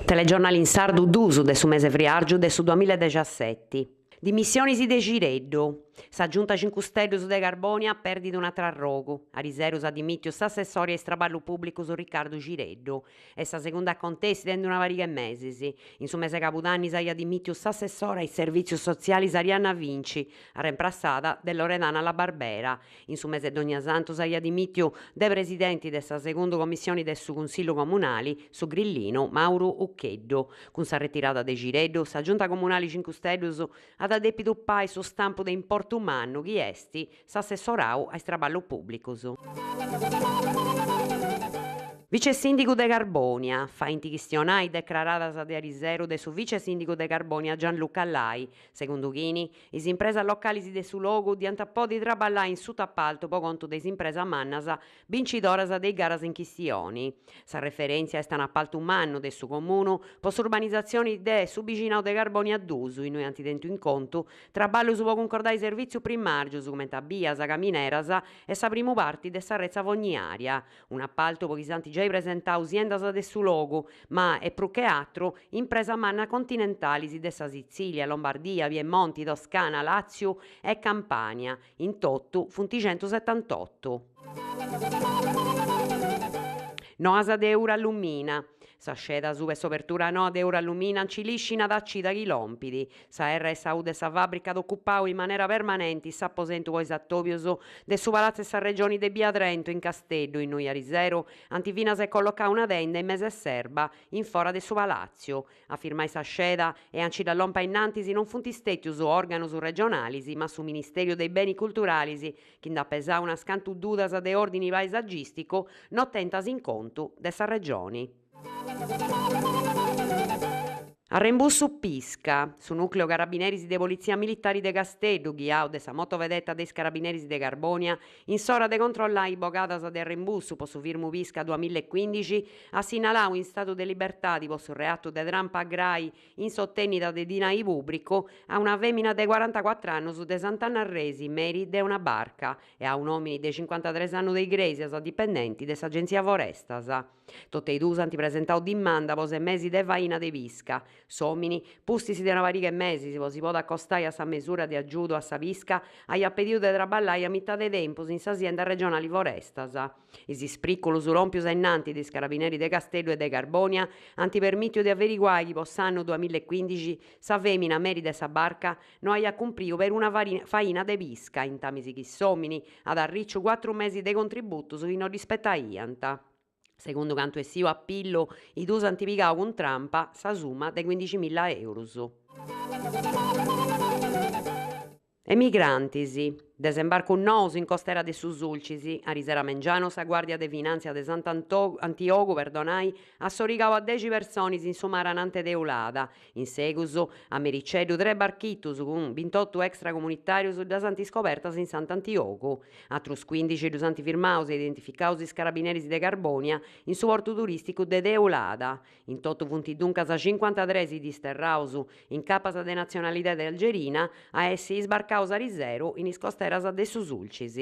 Telegiornali in sardu dus de su mese friàrgiu de su duamilla e dexaseti. Dimissionis de Cireddu. Sa Giunta Cincu Steddus de Carbònia perdit un'atru arrogu. Ariseru s'at dimìtiu s'assessori a is traballus pùblicus Riccardu Cireddu. Est sa segunda acontèssida in una pariga 'e mesis. In su mese cabudanni s'aiat dimìtiu s'assessora a is servìtzius sotzialis Arianna Vinci, arremprassada de Loredana La Barbera. In su mese Donniasantu s'aiat dimìtiu de presidenti de sa segundu commissioni de su Cunsillu Comunali, su grillinu Mauru Uccheddu. Cun sa retirada de Cireddu, sa Giunta Comunali Cincu Steddus at dèpidu ocupai su stampu de importu mannu chi est s'assessorau a is traballus pùblicus. Vice sìndigu de Carbònia, faint chistionai decraradas de ariseru de su vice sìndigu de Carbònia Gianluca Lai, segundu chini Is impresas localis de su logu diant podi traballai in sutapaltu po contu de is impresas mannas bincidoras de is garas in chistioni. Sa referèntzia est a un'apaltu mannu de su Comunu po s'urbanizatzioni de su bixinau de Carbònia dus, innui ant tentu in contu traballus po cuncordai servìtzius primàrgius cumenti a bias, camineras e sa primu parti de sa retza fogniària. Un'apaltu po chi s'ant giai presentau siendas de su logu, ma e prus che atru impresas mannas continentalis de sa Sitzìlia, Lombardia, Piemonti, Toscana, Làtziu e Campània, in totu funt centusetantotu. Noas de Eurallumina. Sa sceda sub'e s'obertura noa de Eurallumina nci liscinat a cida chi lompit. Sa RSU de sa fàbrica at ocupau in manera permanenti s'aposentu po is atòbius de su Palatzu 'e sa Regioni de bia Trento in Casteddu, innui ariseru ant finas e collocau una tenda in mes'e s'erba in fora de su palàtziu. A firmai sa sceda e a nci dda lompai innantis non funt stètius òrganus regionalis ma su Ministèriu de is Beni Culturalis chi nd'at pesau unas cantu dudas de òrdini paesagìsticu no tentas in contu de sa Regioni. Arrembussu pisca. Su nùcleu carabineris de Politzia Militari de Casteddu, ghiau de sa motovedeta de is carabineris de Carbònia, in s'ora de controllai is bogadas de arrembussu po su firmu pisca duamilla e cuindixi, at sinnalau in stadu de libertadi po su reatu de trampa grai in s'otènnida de dinai pùbricu a una fèmina de corantacuatr'annus de Sant'Anna Arresi, meri de una barca, e a un'òmini de cincuantatres annus de Igrèsias, dipendenti de s'Agentzia Forestas. Totu e is duus ant presentau dimanda po ses mesis de faina de pisca. S'òmini, pustis de una pariga 'e mesis po si podi acostai a sa mesura de agiudu a sa pisca, aiat pediu de traballai a mitade tempus in s'asienda regionali Forestas. Is ispriculus lòmpius a innanti de is carabineris de Casteddu e de Carbònia ant permìtiu de averiguai chi po s'annu duamilla e cuindixi sa fèmina meri de sa barca no aiat cumpriu peruna faina de pisca, intamis chi s'òmini at arriciu cuatru mesis de contributus chi no ddi spetaiant. Segundu cantu essiu a pillu, is duus ant pigau cun trampa sa suma de cuindiximilla eurus. Emigrantis. Desembarcus nous in costera de su Sulcis, arisera mengianu sa Guardia de Finàntzia de Sant'Antiogu, perdonai, at sorigau a dexi personis in su mari anante de Teulada, In segus, a mericeddu tres barchitus cun bintotu extracomunitàrius ddas ant iscobertas in Sant'Antiogu. Atrus cuindixi ddus ant firmaus e identificaus is carabineris de Carbònia in su portu turìsticu de Teulada. In totu funt duncas cincuantatres is disterraus, in capas de natzionalidade algerina, a essi isbarcaus ariseru in is costeras de su Sulcis.